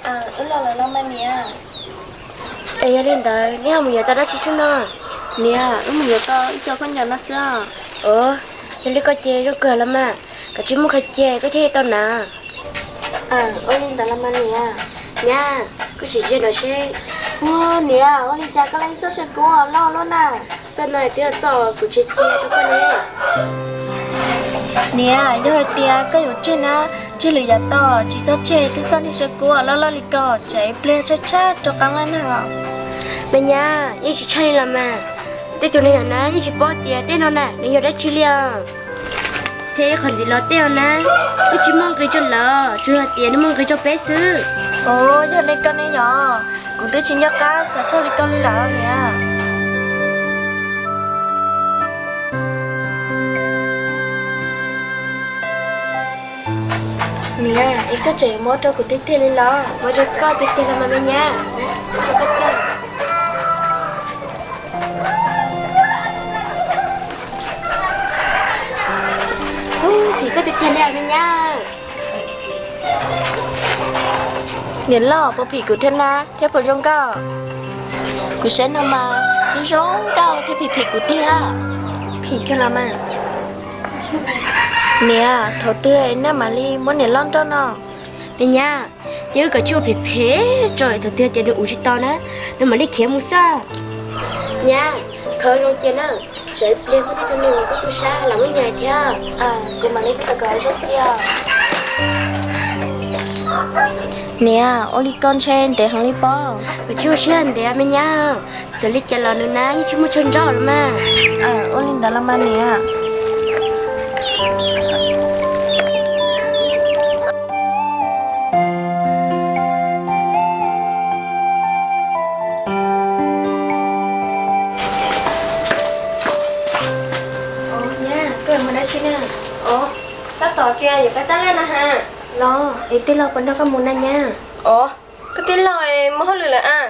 Wb los lawm los mas niam. Es yog li ntawd neb ho mus yuav tau dab tsi xwb no? Niam, wb mus yuav tau ib co khaub ncaws no xwb os. Ua, yog li ko ces zoo kawg los mas, koj tsis muaj qhov ces koj thiaj li tau na. Ua li ntawd los mas niam. Nyab, koj sim ntsia nrov seb. Ua niam, ua li cas koj lub txoj sai kub loj loj na? Txoj no twb yog txoj kuv tseg cia rau koj ne. Niam, yog hais tias koj yuav tseg na, tseg lwm yam tau, tsis txhob tseg twb txoj niag sai kub loj loj li ko, tsam ib pliag tshab tshab rau qab laj nag os. Me nyab, yeej tsis tshaj li los mas. Tej tus neeg na yeej tsis paub tias tej no na nws yog dab tsi li os. Thiab ib qhov ntxiv los tej no na, wb tsis muaj nqis rau lawv, tsuas yog tias nws muaj nqis rau peb xwb. Ua, yog li ko ne yog, kuv twb tsis nco qab xav txog li ko li lawm niam. Niam, es koj tseem muab rau kuv tiag tiag li los? Muab rau koj tiag tiag los mas me nyab. Phim koj tiag tiag li me nyab. Niam loj, puas phim kuv thiab na, thiab puas zoo nkauj? Kuv saib no mas zoo zoo nkauj thiab phim phim kuv tiag. Phim kawg los mas. Niam, thaum twg neb mam li muab niam loj nrauj no? Me nyab, ces wb kom tsis ua phem phem tso, thaum twg tias nws ua tsis tau na, nws mam li khiav mus xwb. Nyab, khaws zoo cia na, tsam ib pliag muaj tej tug neeg uas koj tu sab lam muab nyiag thiab. Kuv mam li khaws kom zoo cia. Niam, ua li ko ntshe ntev heev li pob. Koj tsis ua siab ntev me nyab, txawm li cas los nws na yeej tsis muaj chaw nrauj los mas. Ua li ntawd los mas niam. Nyab, koj mus dab tsi na? Tab tom tias yuav pab tab laj na has. Los, es tij laug puas nrog koj mus na nyab? Os, koj tij laug mus hauj lwm lawm a,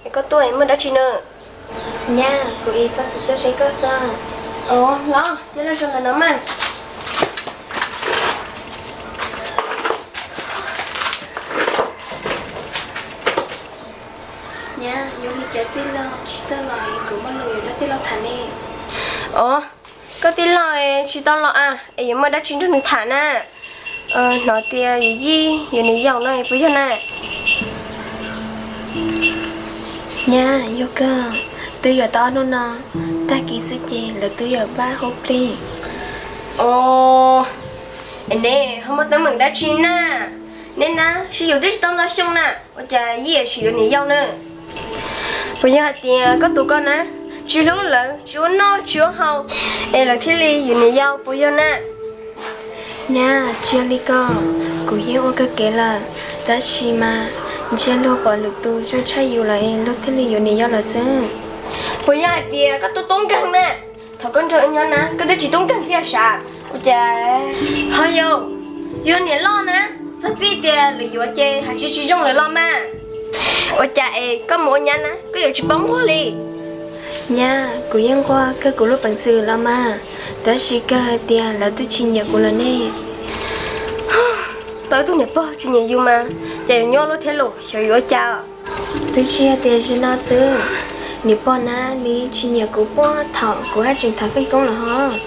es koj tuaj muaj dab tsi na? Nyab, kuv ib txhob txwm tuaj seb koj xwb. Os, los, cia li zoo ntawm no mas. Nyab, yog li cas tij laug tsis txawj los es kuv muaj lus yuav nrog tij laug tham ne. Os, koj tij laug tsis tau los a, es yuav muaj dab tsi nrog nws tham na? Hnov tias yawm yij yuav niam yau no puas yog na? Nyab, yog kawg, twb yuav tau ob hnub no, tag kis xwb ces lawv twb yuav pab hu plig. Os, es neb ho muaj teeb meem dab tsi na? Neb na, sib yuav twb tsis tau ntau xyoo na, ua cas yij tseem yuav niam yau na? Puas yog hais tias koj tus koj na, tsis hlub lawv, tsis ua noj tsis ua haus, es lawv thiaj li yuav niam yau puas yog na? Nyab, tsis yog li ko, kuv yeej ua kawg kev lawm, tab sis mas ntshe luag pom lwm tus zoo tshaj yus lawm es luag thiaj li yuav niam yau lawm xwb. Puas yog hais tias koj tub tub nkeeg na? Thaum koj nrog wb nyob na koj twb tsis tub nkeeg thiab sav, ua cas ho yus yog niam loj na, txog txij tias lwm yuav ces hais tsis tsis zoo lawm los mas. Ua cas es koj mus ua nyab na koj yuav tsis paub nquag li? Nyab, kuv yeej nquag kawg kuv lub peev xwm los mas, tab sis kawg hais tias lawv twb tsis nyiam kuv lawm ne. Tau ib tug niam pog tsis nyiam yus mas, cas yuav nyuaj luaj thiab los xyov yuav ua cas. Twb tsis yog tias zaum no xwb, niam pog na nws tsis nyiam kuv puag thaum kuv haj tseem tham fej koob lawm hos.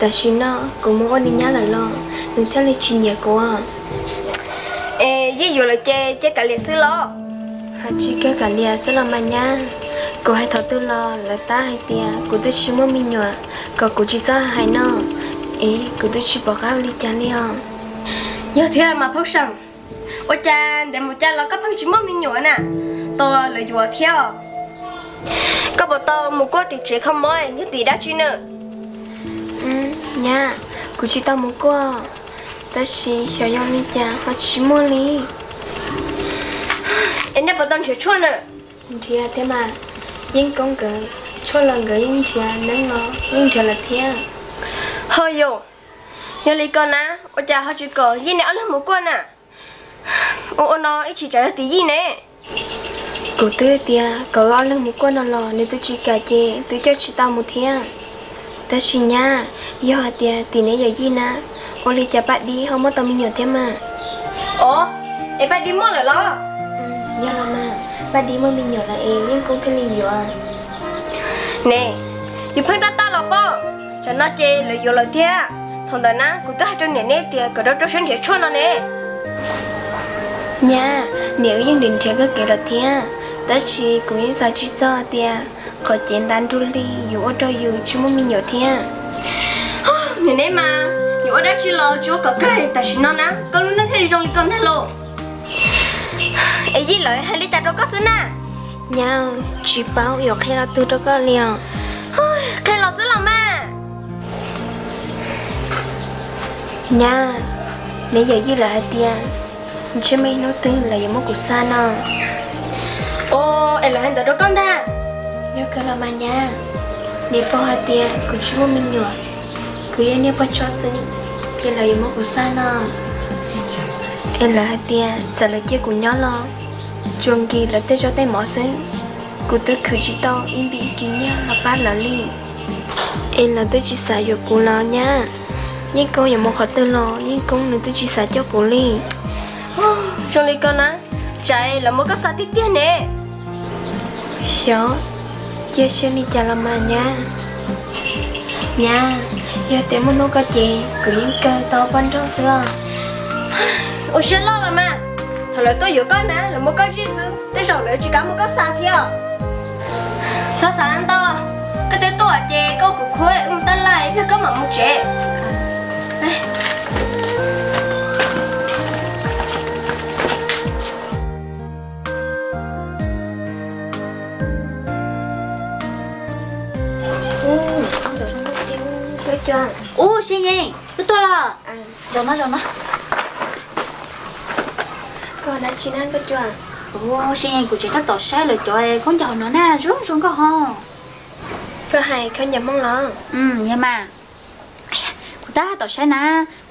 Tam sim no kuv mus ua nws nyab lawm los nws thiaj li tsis nyiam kuv. Es yij yuav lawm ces cia kav liam xwb los? Hais tsis kawg kav liam xwb los mas nyab, kuv hais thaum twg los lawv tab hais tias kuv twb tsis muaj me nyuam, kom kuv tsis txhob hais no. Es kuv twb tsis pom qab ua li cas li os. Yog thiab mas Phooj Seem, ua cas ntev mus cas los koj pheej tsis muaj me nyuam na? Tos lawv yuav thiab os. Koj puas tau mus kuaj tim tsev kho mob nyob tim dab tsi na? Nyab, kuv tsis tau mus kuaj, tab sis xyov yog li cas ho tsis muaj li. Es nej puas tau nrhiav tshuaj na? Nrhiav thiab mas, Yeej Koob nkawd tshuaj los nkawd yeej nrhiav, neeb los yeej nrhiav lawm thiab. Ho yus, yog li ko na, ua cas ho tsis kom yij nej ob leeg mus kuaj na? Ua ua no ib tsam tsam yog tim yij ne. Kuv twb tias kom wb ob leeg mus kuaj no los nws twb tsis kam ces twb coj tsis tau mus thiab. Tab sis nyab, yog hais tias tim neb yawm yij na, ua li cas Paj Dib ho muaj tau me nyuam thiab mas? Os, es Paj Dib muaj lawm los? Yog los mas, Paj Dib muaj me nyuam lawm es Yeej Koob thiaj li yuav. Ne, yus pheej tab tab los pob, tsam no ces lawv yuav lawm thiab. Thaum ntawd na kuv twb hais rau niam neb tias kom rau rau siab nrhiav tshuaj no ne. Nyab, niam wb yeej nrhiav nrhiav koj kev lawm thiab, tab sis kuv yeej xav tsis txog tias qhov cev ntav nrug li yuav ua rau yus tsis muaj me nyuam thiab. Niam neb mas, yus ua dab tsi los tsis ua kom kawg, tam sim no na koj lub neej thiaj li zoo li ko ntag lauj. Es Yij lawv hais li cas rau koj xwb na? Nyab, tsis paub yuav qhia lo twg rau koj li os. Qhia los xwb los mas. Nyab, neb yawm Yij lawv hais tias ntshe muaj ib hnub twg lawv yuav muab kuv xa no. Os, es lawv hais ntawd rau koj ntag? Yog kawg los mas nyab, niam paub hais tias kuv tsis muaj me nyuam, kuv yog niag poj tsho xwb, ces lawv yuav muab kuv xa no. Es lawv hais tias txawm lawv cia kuv nyob los tsuas nkim lawv tej zaub tej mov xwb, kuv twb khwv tsis tau ib npib kis nyiaj los pab lawv li. Es lawv twb tsis xav yuav kuv los nyab, Yeej Koob yuav mus qhov twg los Yeej Koob nws twb tsis xav coj kuv li. Zoo li ko na, tsam lawv muab koj xa tiag tiag ne. Xyov, cia saib li cas los mas nyab. Nyab, yog tias muaj hnub koj ces kuv yeej kawg tau poj nrauj xwb os. Ua siab loj los mas, thaum lawv tuaj yuav koj na lawv muab koj zij xwb, tej zaum lawv tsis kam muab koj xa thiab. Txhob xav ntau, koj twb tuaj ces koj kuv khuab wb mus taj laj ib pliag koj mam mus tsev. Ub, Seb Yeej, koj tuaj los? Zaum no, zaum no. Koj dab tsi na Nkauj Cua? Ub, Seb Yeej, kuv tseem tab tom saib lawv cov khaub ncaws hauv no na, zoo zoo nkauj ho. Koj hais khaub ncaws Hmoob los? Yog mas. Kuv tab tom saib na,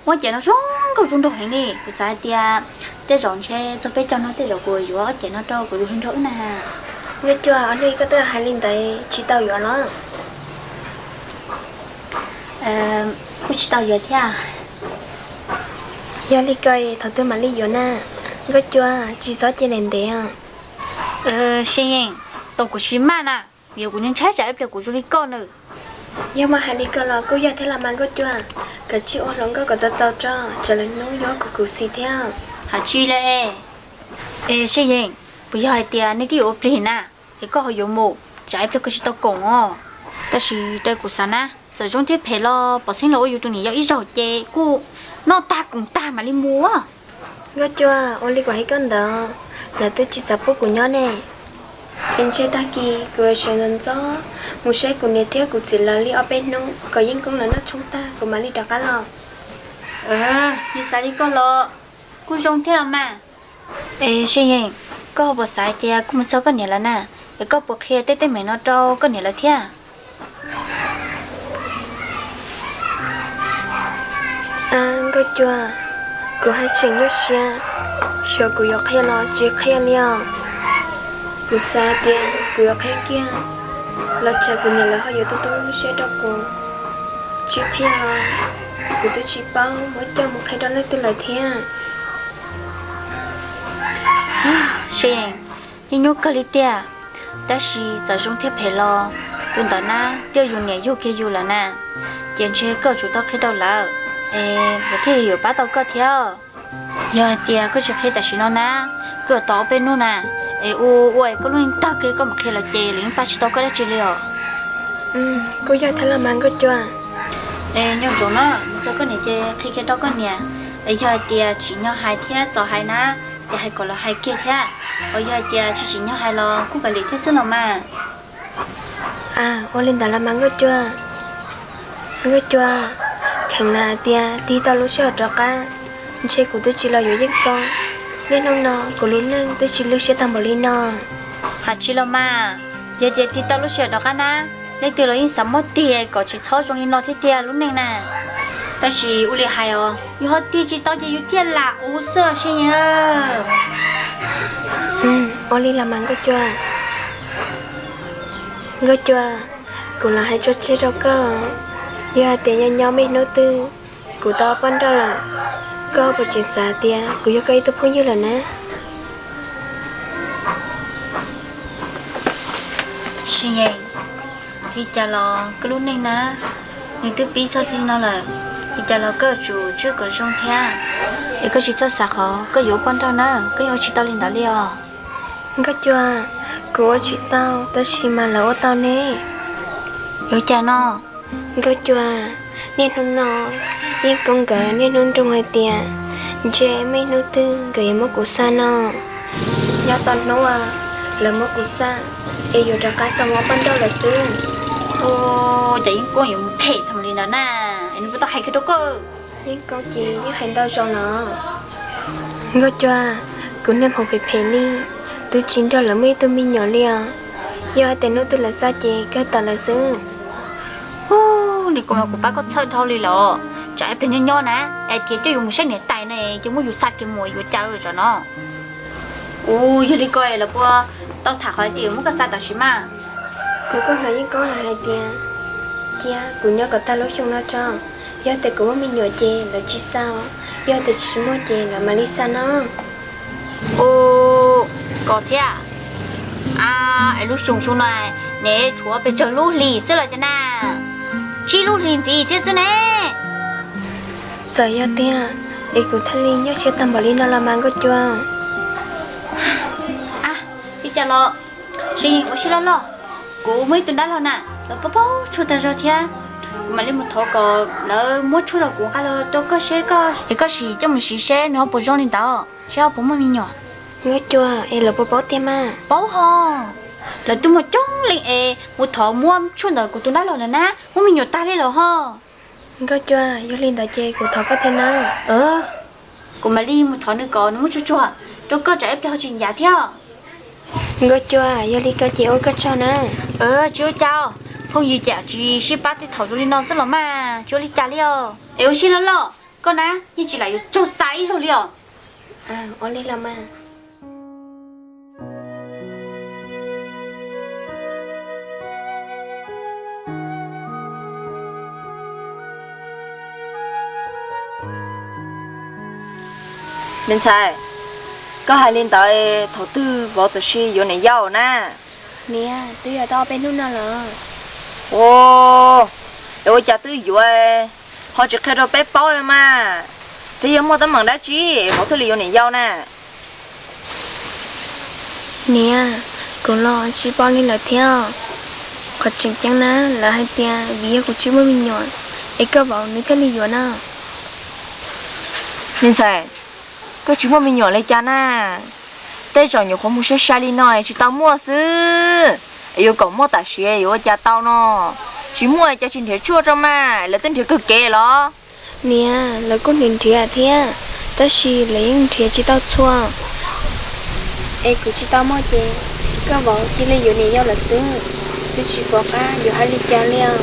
ob ceg no zoo nkauj zoo nraug heev li, kuv xav hais tias tej zaum ntshe txog peb caug no tej zaum kuv yuav ob ceg no rau kuv tus hluas nraug wb na. Nkauj Cua, ob hnub koj twb hais li ntawd tsis tau yuav los? Kuj tsis tau yuav thiab. Yog li ko thaum twg mam li yuav na? Nkauj Cua, tsis txhob cia li ntev os. Seb Yeej, tau kuv tsis maj na, vim kuv ntshai tsam ib pliag kuv zoo li koj na. Yog mas hais li ko los kuj yog thiab los mas Nkauj Cua, koj cia li ua hluas nkauj kom txaus txaus tso, tsam lwm hnub yuav kuv khuv xim thiab. Hais tsis li. Es Seb Yeej, puas yog hais tias nej twb yuav ua plig na, es koj ho yuav mus, tsam ib pliag koj tsis tau koom os. Tab sis raws kuv xav na, txawm zoo thiab phem los pov xeeb los ua yus tus niam yau ib zaug ces kuj noj tag koom tag mam li mus. Nkauj Cua, ua li kuv hais koj ntawd, lawv twb tsis xav pub kuv nyob ne. Es ntshe tag kis kuv yuav sawv ntxov ntxov mus saib kuv niam thiab kuv txiv lawv li ob peb hnub kom Yeej Koob lawv noj tshoob tag kuv mam li rov qab los. Yog xav li koj los kuj zoo thiab los mas. Es Seb Yeej, koj puas xav hais tias kuv mus txog koj niam lawv na, es koj puas qhia tej teeb meem no rau koj niam lawv thiab? Ab Nkauj Cua, kuv haj tseem nyuaj siab, xyov kuv yuav qhia los tsis qhia li os. Kuv xav tias kuv yuav qhia kiag los tsam kuv niam lawv ho yuav tu tu siab rau kuv. Tsis qhia los kuv twb tsis paub muab coj mus qhia rau leej twg lawm thiab. Seb, yeej nyuaj kawg li tiag, tab sis txawm zoo thiab phem los tus ntawm na twb yog yus niam yug kiag yus lawm na, ces ntshe koj tsum tau qhia rau lawv, es lawv thiaj yuav pab tau koj thiab. Yog hais tias koj tsis qhia tam sim no na, koj yuav tos ob peb hnub na, es ua ua es koj lub neej tawg kiag koj mam qhia lawv ces lawv yeej pab tsis tau koj dab tsi li os. Kuj yog thiab los mas Nkauj Cua. Es nyob ntsoov na, mus txog koj niam ces qhia kiag rau koj niam, es yog hais tias tsim nyog hais thiab txaus hais na, ces hais kom lawv hais kiag thiab, es yog hais tias tsis tsim nyog hais los kuj kav liam thiab xwb los mas. Ua li ntawd los mas Nkauj Cua. Nkauj Cua, kheev lam hais tias tig tau lub sij hawm rov qab, ntshe kuv twb tsis los yuav Yeej Koob. Niaj hnub no kuv lub neej twb tsis lwj siab tag npaum li no. Hais tsis los mas, yog tias tig tau lub sij hawm rov qab na, leej twg los yeej xav muab tig kom tsis txhob zoo li no thiab tiag lub neej na. Tab sis ua li hais os, yus ho tig tsis tau ces yus thiaj lam ua xwb Seb Yeej. Ua li los mas Nkauj Cua. Nkauj Cua, kuv los hais tso tseg rau koj, yog hais tias nyob nyob muaj ib hnub twg kuv tau poj nrauj lawm, koj puas tseem xav tias kuv yog koj ib tug phooj ywg lawm na? Sib Yees, li cas los koj lub neej na, nws twb pib txog li no lawm, li cas los koj yuav tsum tswj kom zoo thiab. Es koj tsis txhob xav qhov koj yuav ua poj nrauj na, koj yeej ua tsis tau li ntawd li os. Nkauj Cua, kuv ua tsis tau tab sis mas lawv ua tau ne. Yuav cas no? Nkauj Cua, niaj hnub no Yeej Koob nkawd niaj hnub nroo hais tias ntshe muaj ib hnub twg nkawd yuav muab kuv xa no. Nyob tau hnub uas lawv muab kuv xa es yuav rov qab tau ua poj nrauj lawm xwb. Ua cas Yeej Koob yuav mus phem thaum li ntawd na, es nws puas tau hais kiag rau koj? Yeej Koob ces yeej hais ntau zaus no. Nkauj Cua, kuv niag hmoov phem phem li, twb tsis nrog lawv muaj ib tug me nyuam li os. Yog hais tias hnub twg lawv xa ces kawg tawm lawm xwb. Ub, li kuv mas kuv pab koj txhawj dhau li lawm. Tsam ib pliag nyob nyob na, hais tias coj yus mus saib niam tais no ces muab yus xa kiag mus yuav cas tso no. Ub, yog li ko lawv puas tau tham qhov tias yuav muab koj xa tam sim mas? Kuv kuj hnov Yeej Koob hais tias cia kuv nyob kom tag lub xyoo no tso, yog tias kuv muaj me nyuam ces lawv tsis xa os, yog tias tsis muaj ces lawv mam li xa no. Ub, koj thiab. A, es lub xyoo xyoo no nws tshuav pes tsawg lub hlis xwb los cas na? Tsib lub hlis ntxiv thiab xwb ne. Txawm yog tiag es kuv thiaj li nyuaj siab tag npaum li no los mas Nkauj Cua. A, li cas los Sib Yees, ua siab loj loj, kuv muaj ib tug dab laug na, lawv paub paub tshuaj tag zog thiab. Kuv mam li mus thov kom lawv muab tshuaj rau kuv nqa los rau koj seb, es koj sim coj mus siv seb nws ho puas zoo li ntawd, seb ho puas muaj me nyuam. Nkauj Cua, es lawv puas paub tiag mas? Paub ho, lawv twb muaj coob leej es mus thov muab tshuaj ntawm kuv tus dab laug lawm na, muaj me nyuam tag li lawm ho. Nkauj Cua, yog li ntawd ces kuv thov koj thiab na. Kuv mam li mus thov nws kom nws muab tshuaj tsuag rau koj tsam ib pliag ho tsis ncav thiab. Nkauj Cua, yog li ko ces ua koj tsaug na. Tsis ua cas, phooj ywg ces tsis sib pab tej thaum zoo li no xwb los mas tsis ua li cas li os. Es ua siab loj loj, koj na yeej tsis lam yuav raug xa ib zaug li os. Ua li los mas. Me ntxhais, koj hais li ntawd thaum twg vauv txawm sis yuav niam yau na? Niam, twb yuav tau ob peb hnub no lawm. Ua, es ua cas twb yuav ho tsis qhia rau peb paub li mas? Twb yog muaj teeb meem dab tsi vauv thiaj li yuav niam yau na? Niam, kuv los tsis paub li lawm thiab. Qhov tseem ceeb na lawv hais tias vim yog kuv tsis muaj me nyuam es koj vauv nws thiaj li yuav na. Me ntxhais, koj tsis muaj me nyuam li cas na? Tej zaum nyuam qhuav mus sai sai li no es tsis tau muaj xwb. Es yuav kom muaj tam sim yuav ua cas tau no? Tsis muaj cas tsis nrhiav tshuaj rau mas, lawv twb nrhiav kawg kev los? Niam, lawv kuj nrhiav nrhiav thiab, tab sis lawv yeej nrhiav tsis tau txhua. Es kuv tsis tau muaj ces koj vauv cia li yuav niam yau lawm xwb. Twb tsis pom qab yuav hais li cas li os.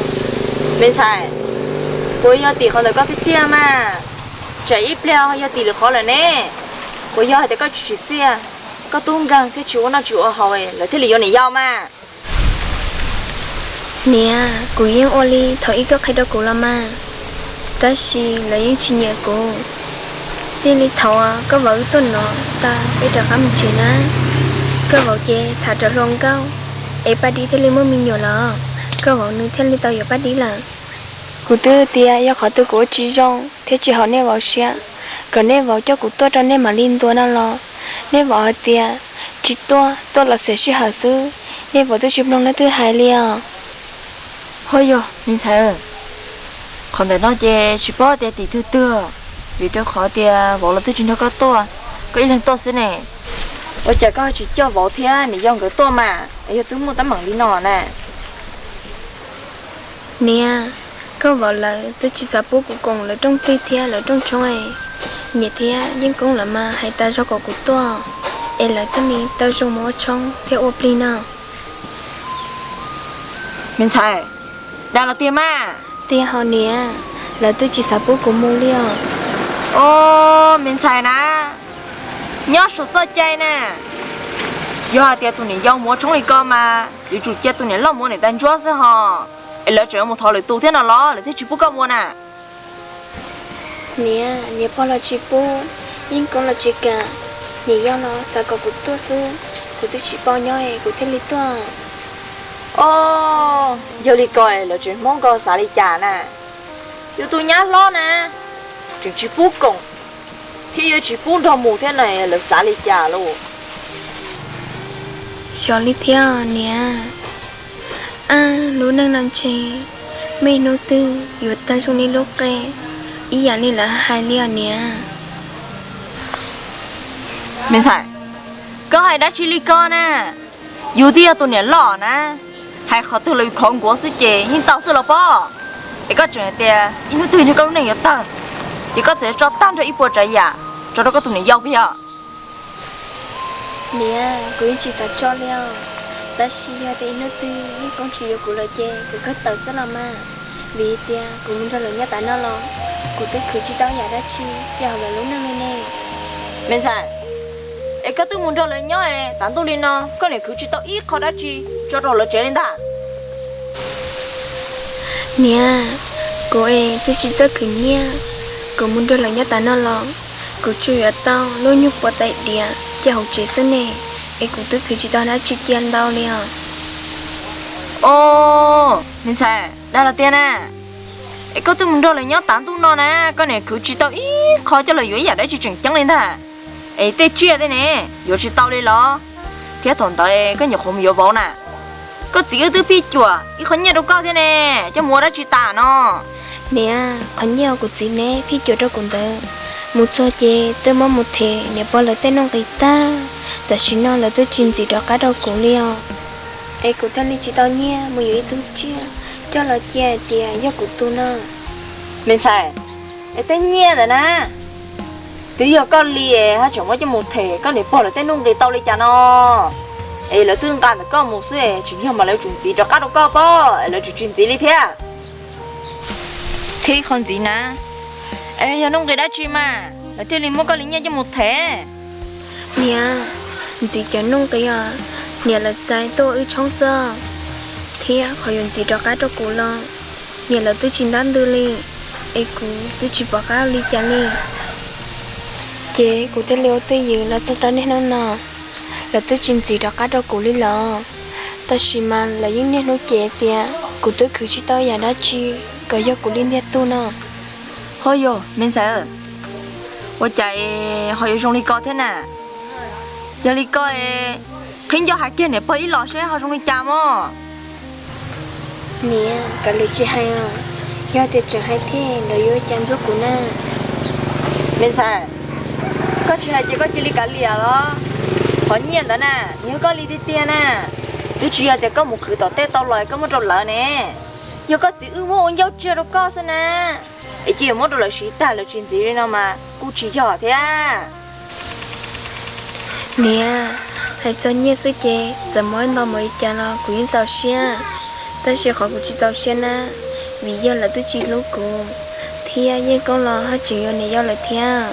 Me ntxhais, puas yog tim qhov ntawm koj tiag tiag mas? Tsam ib pliag ho yog tim lwm qhov lawm ne. Puas yog hais tias koj tsis tsim txiaj, koj tub nkeeg thiab tsis ua noj tsis ua haus lawv thiaj li yuav niam yau mas? Niam, kuv yeej ua li thaum ib koj qhia rau kuv los mas, tab sis lawv yeej tsis nyiam kuv. Txij li thaum koj vauv wb tuaj no tas peb rov qab mus tsev na, koj vauv ces tham rau hluas nkauj, es Paj Dib thiaj li muaj me nyuam los, koj vauv nws thiaj li tau yuav Paj Dib lawm. Kuv twb tias yog qhov twg kuv ua tsis zoo thiab tsis haum nej vauv siab, kom nej vauv coj kuv tuaj rau nej mam li ntuas no los, nej vauv hais tias tsis tuaj, tuaj los xiam sij hawm xwb, nej vauv twb tsis mloog leej twg hais li os. Ho yog me ntxhais, qhov ntawm no ces tsis paub tias tim twg tuag, vim rau qhov tias vauv los twb tsis nrog koj tuaj, koj ib leeg tuaj xwb ne. Ua cas koj tsis coj vauv thiab niam yau nkawd tuaj mas, yog twb muaj teeb meem li no na? Niam, koj vauv lawv twb tsis xav pub kuv koom lawv rooj plig thiab lawv rooj tshoob es, niam thiab Yeej Koob lawv mas hais tas zog kom kuv tuaj, es lawv thiaj li tau zoo mus ua tshoob thiab ua plig no. Me ntxhais, dag los tiag mas? Tiag ho niam, lawv twb tsis xav pub kuv mus li os. Os, me ntxhais na, nyob saum txoj cai na, yog hais tias tus niam yau mus ua tshoob li ko mas yuav tsum cia tus niam loj mus ua niam tais ntsuab xwb ho. Es lawv tseem yuav mus thov lwm tus thiab no los lawv thiaj tsis pub koj mus na? Niam, niam pog los tsis pub, Yeej Koob los tsis kam, niam yau los xav kom kuv tuaj xwb, kuv twb tsis paub nyob es kuv thiaj li tuaj. Os, yog li ko lawv tsev Hmoob ko xav li cas na? Yus tus nyab hlob na, tseem tsis pub koom thiab yuav tsis pub nrog mus thiab na, lawv xav li cas lauj? Xyov li thiab niam. Ab, lub neej no ntshe mej hnub twg yuav tag zoo li lub qe ib yam li lawv hais li os niam. Me ntxhais, koj hais dab tsi li ko na? Yus twb yog tus niam loj na, hais qhov twg los yus khov nkuav xwb ces yeej tau xwb los pob. Es koj tseem hais tias ib hnub twg ntshe koj lub neej yuav tawg, ces koj txawm yuav tso tag nrho ib puas tsav yam tso rau koj tus niam yau puas yog? Niam, kuv yeej tsis xav tso li os, tab sis yog tias ib hnub twg Yeej Koob tsis yuav kuv lawm ces kuv kawg tawm xwb los mas, vim tias kuv mus nrog lawv nyob tas no los kuv twb khwv tsis tau yam dab tsi rau hauv lawv lub neej li ne. Me ntxhais, es koj twb mus nrog lawv nyob es tav ntuj li no koj niam khwv tsis tau ib qho dab tsi tso rau lawv tsev li ntag. Niam, kuv es twb tsis txawj khwv nyiaj, kuv mus nrog lawv nyob tas no los kuv tsuas yuav tau lub nyuag puas tais diav cia hauv tsev xwb ne, es kuv twb khwv tsis tau dab tsi cia ntau li os. Os, me ntxhais, dag los tiag na. Es koj twb mus nrog lawv nyob tav ntuj no na, koj niam khwv tsis tau ib qho coj los yuav ib yam dab tsi tseem ceeb li ntag. Es tej tsiaj tej ne, yuav tsis tau li los? Thiab thaum ntawd koj nyuam qhuav mus yuav vauv na, koj txiv wb twb phij cuam ib qho nyiaj rau koj thiab ne, coj mus ua dab tsi tas no? Niam, qhov nyiaj uas kuv txiv neb phij cuam rau kuv ntawd, mus txog ces twb muab mus them niam pog lawv tej nuj nqis tag, tam sim no lawv twb tsis ntxiv rov qab rau kuv li os. Es kuv thiaj li tsis tau nyiaj mus yuav ib tug tsiaj coj los cia hais tias yog kuv tug no. Me ntxhais, es tej nyiaj ntawd na, twb yog koj li es haj tseem muab coj mus them koj niam pog lawv tej nuj nqis tau li cas no? Es lawv twb nqa ntawm koj mus xwb, tsim nyog mas lawv tsum ntxiv rov qab rau koj pob, es lawv tsis tsis ntxiv li thiab. Thiab ib qho ntxiv na, es yog nuj nqis dab tsi mas lawv thiaj li muab koj li nyiaj coj mus them? Niam, ntxiv cov nuj nqis os, niam lawv txais tuaj wb tshoob xwb, thiab qhov yuav ntxiv rov qab rau kuv los niam lawv twb tsis ntab ntws li, es kuv twb tsis pom qab ua li cas li. Ces kuv thiaj li ua twj ywm los txog rau niaj hnub no, lawv twb tsis ntxiv rov qab rau kuv li los, tab sis mas lawv yeej niaj hnub cem tias kuv twb khwv tsis tau yam dab tsi kom yog kuv li ntiag tug no. Ho yog me ntxhais, ua cas es ho yuav zoo li ko thiab na? Yog li ko es qhib ncauj hais kiag niam pog ib los seb ho zoo li cas mog. Niam, kav liam tsis hais os, yog tias tseem hais thiab lawv yuav ua cas ntxub kuv na. Me ntxhais, koj tsis hais ces koj cia li kav liam los? Qhov nyiaj ntawd na, yog koj li tiag tiag na, twb tsis yog tias koj mus khwv tom tej tau los koj muab rau lawv ne, yog koj txiv wb muab ua ncauj tsiag rau koj xwb na. Es cia yuav muab rau lawv siv tag lawv tsis ntxiv li no mas kuj tsis yog thiab. Niam, hais txog nyiaj xwb ces txawm muab ntau npaum li cas los kuv yeej txaus siab, tab sis qhov kuv tsis txaus siab na, vim yog lawv twb tsis hlub kuv, thiab Yeej Koob los haj tseem yuav niam yau lawm thiab.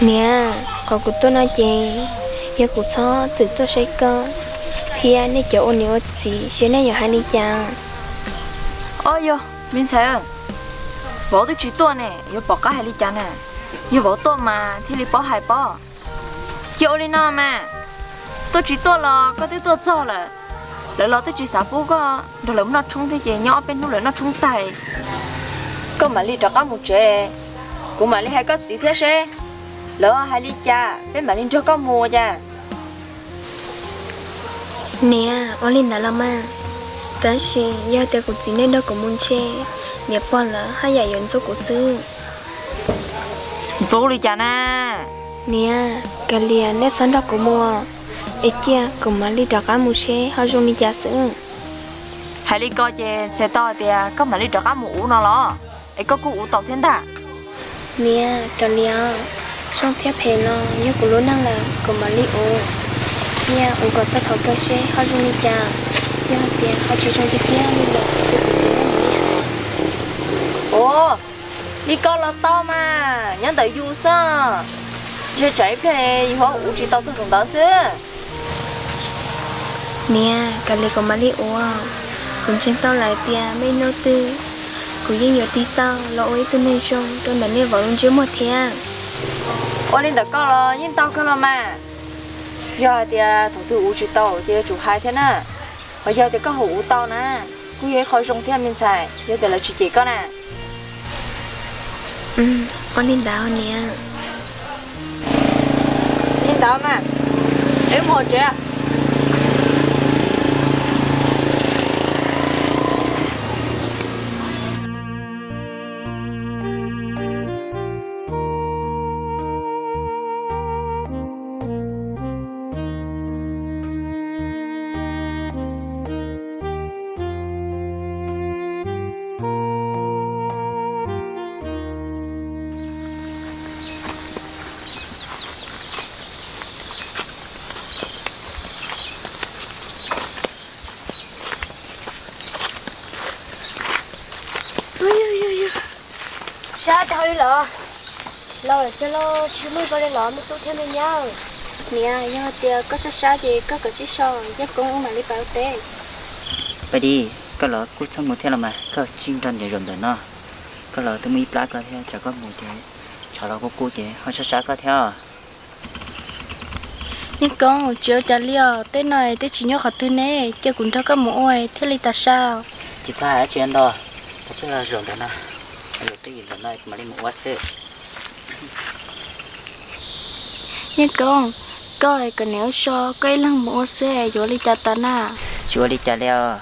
Niam, qhov kuv tuaj no ces yog kuv txhob txwm tuaj saib koj thiab nej cov ua niam ua txiv seb nej yuav hais li cas. Os yog, me ntxhais, vauv twb tsis tuaj ne yuav pom qab hais li cas na? Yog vauv tuaj mas thiaj li paub hais pob. Cia ua li no mas, tuaj tsis tuaj los koj twb tuaj txog lawm, lawv los twb tsis xav pub koj nrog lawv noj tshoob thiab ces nyob ob peb hnub lawv noj tshoob tag, koj mam li rov qab mus tsev. Kuv mam li hais koj txiv thiab seb lawv hais li cas peb mam li nrog koj mus cas. Niam, ua li ntawd los mas, tab sis yog tias kuv txiv nej nrog kuv mus ntshe niam pog lawv haj yam yuav ntxub kuv xwb. Ntxub li cas na? Niam, kav liam nej txhob nrog kuv mus, es cia kuv mam li rov qab mus seb ho zoo li cas xwb. Hais li ko ces txhais tau hais tias koj mam li rov qab mus ub no los? Es koj kuj ub tau thiab ntag. Niam, kav liam, zoo thiab phem los yog kuv lub neej lawm, kuv mam li ub, thiab ub kom txog thaum kawg seb ho zoo li cas. Yog hais tias ho tsis zoo tiag tiag li lawm ces kuv txiv nej mam li hais. Ua li ko los tau mas, nyob ntawm yus xwb, ntshe tsam ib pliag yus ho ub tsis tau txog thaum ntawd xwb. Niam, kav liam kuv mam li ua, kuv ntseeg tau lawm tias muaj ib hnub twg kuv yeej yuav tig tau los ua ib tug neeg zoo rau ntawm nej vauv lub ntsej muag thiab. Ua li ntawm koj los yeej tau kawg los mas, yog hais tias thaum twg ub tsis tau ces yuav tsum hais thiab na. Ho yog tias koj haus ua tau na, kuj yog ib qho zoo thiab me ntxhais, yog tias lawv tsis cem koj na. Ua li ntawd niam. Li ntawd mas, wb mus hauv tsev. Sab tau li los? Los lawm tiag los? Tsis muaj zoo li los me tub thiab me nyab? Niam, yog hais tias koj sab sab ces koj kav tsij so, Yeej Koob wb mam li pab ua teb. Pab Dib, koj los kuj txhob mus thiab los mas, koj tsis nrog niam zaum ntawm no. Koj los twb muaj ib plab koj thiab, tsam koj mus ces tshav los kub kub ces ho sab sab koj thiab. Yeej Koob, tsis ua cas li os, teb no twb tsis nyob qhov twg ne, cia kuv nrog koj mus ua thiaj li tas sa. Tsis txhob hais dab tsi ntau, kav tsij los zaum ntawm no, zaum twj ywm ntawm no kuv mam li mus ua xwb. Yeej Koob, koj kom niam wb so, koj ib leeg mus ua xwb yuav ua li cas tas na? Tsis ua li cas li os,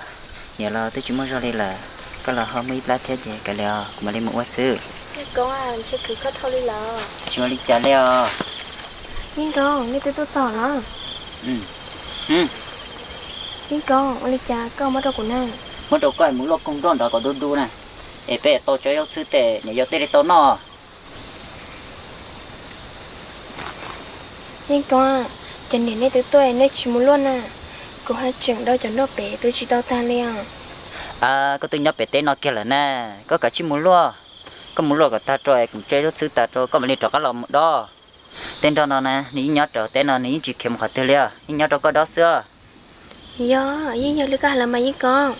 niam los twb tsis muaj zog li lawm, koj los ho muaj ib plab thiab ces kav liam os, kuv mam li mus ua xwb. Yeej Koob, ntshe khwv koj dhau li lawm. Tsis ua li cas li os. Yeej Koob, nej twb tuaj txog los? Yeej Koob, ua li cas koj muab rau kuv na? Muab rau koj es mus luaj koog nroj nrad kom du du na, es peb tau cov zaub txhwb tej niam yau tej li tau noj. Yeej Koob, cov niam nej twb tuaj nej tsis mus luaj na, kuv haj tseem dau cov nroj pem twb tsis tau tag li os. Koj twb nyob pem teb no kiag lawm na, koj kav tsij mus luaj. Koj mus luaj kom tag rau es kuv tseb zaub txhwb tag rau koj mam li rov qab los mus dob. Tej nroj no na nws yeej nyob rau teb no, nws yeej tsis khiav mus qhov twg li os, yeej nyob rau koj dob xwb os. Yog, yeej yog li koj hais los mas Yeej Koob,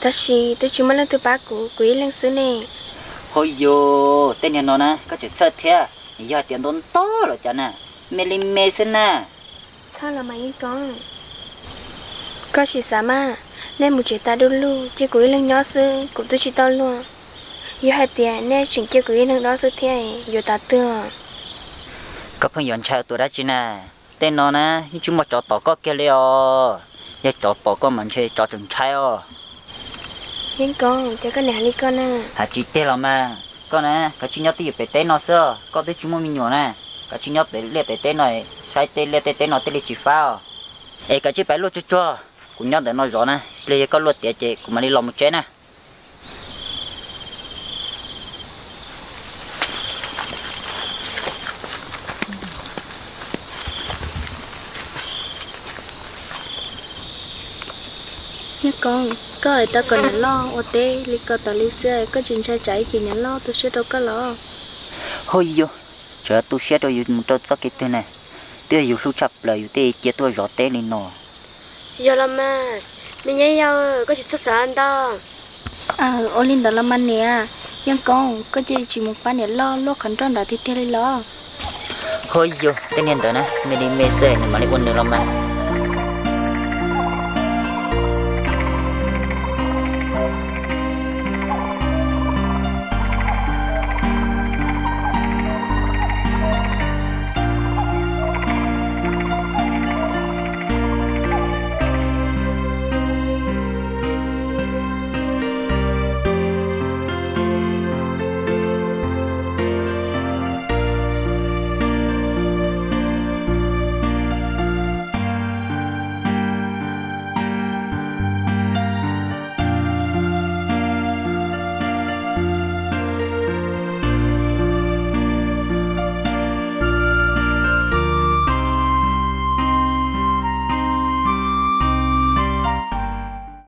tab sis twb tsis muaj leej twg pab kuv, kuv ib leeg xwb ne. Hauj yus, tej niag no na koj tseem txhawj thiab, yog hais tias ntaus ntau los cas na, me li me xwb na. Txhawj los mas Yeej Koob. Koj sim xav mas, nej mus tsev tas du lug cia kuv ib leeg nyob xwb kuv twb tsis tau luag. Yog hais tias nej tseem cia kuv ib leeg dob xwb thiab yuav tas twg? Koj pheej yuav ntshai ua tus dab tsi na? Tej no na yeej tsis muaj tsov tom koj kiag li os. Yog tsov pom koj mas ntshe tsov tseem ntshai os. Yeej Koob, cas koj niam hais li koj na? Hais tsis tiag los mas. Koj na kav tsij nyob twj ywm pem teb no xwb, koj twb tsis muaj me nyuam na. Kav tsij nyob pem liaj pem teb no, saib tej liaj tej teb no thiaj li tsis fab os. Es kav tsij pab luaj tsuag tsuag, kuv nyob ntawm no zov na, pliag yog koj luaj tiav ces kuv mam li los mus tsev na. Yeej Koob, koj hais tau kom niam loj ua teb li ko tas li xwb, koj tsis ntshai tsam ib chim niam loj tu siab rau koj los? Hauj yus, tseem tu siab rau yus mus rau txoj kev twg ne? Twb yog yus hlub tshaj plaws yus thiaj cia tuaj zov teb li no. Yog los mas, me nyab yau, koj tsis txhob xav ntau. Ua li ntawd los mas niam. Yeej Koob, koj cia li tsis mus pab niam loj luaj qhov nroj nrad tiag tiag li los? Hauj yus, tej niag ntawd na me li me xwb, nws mam li ua nws los mas.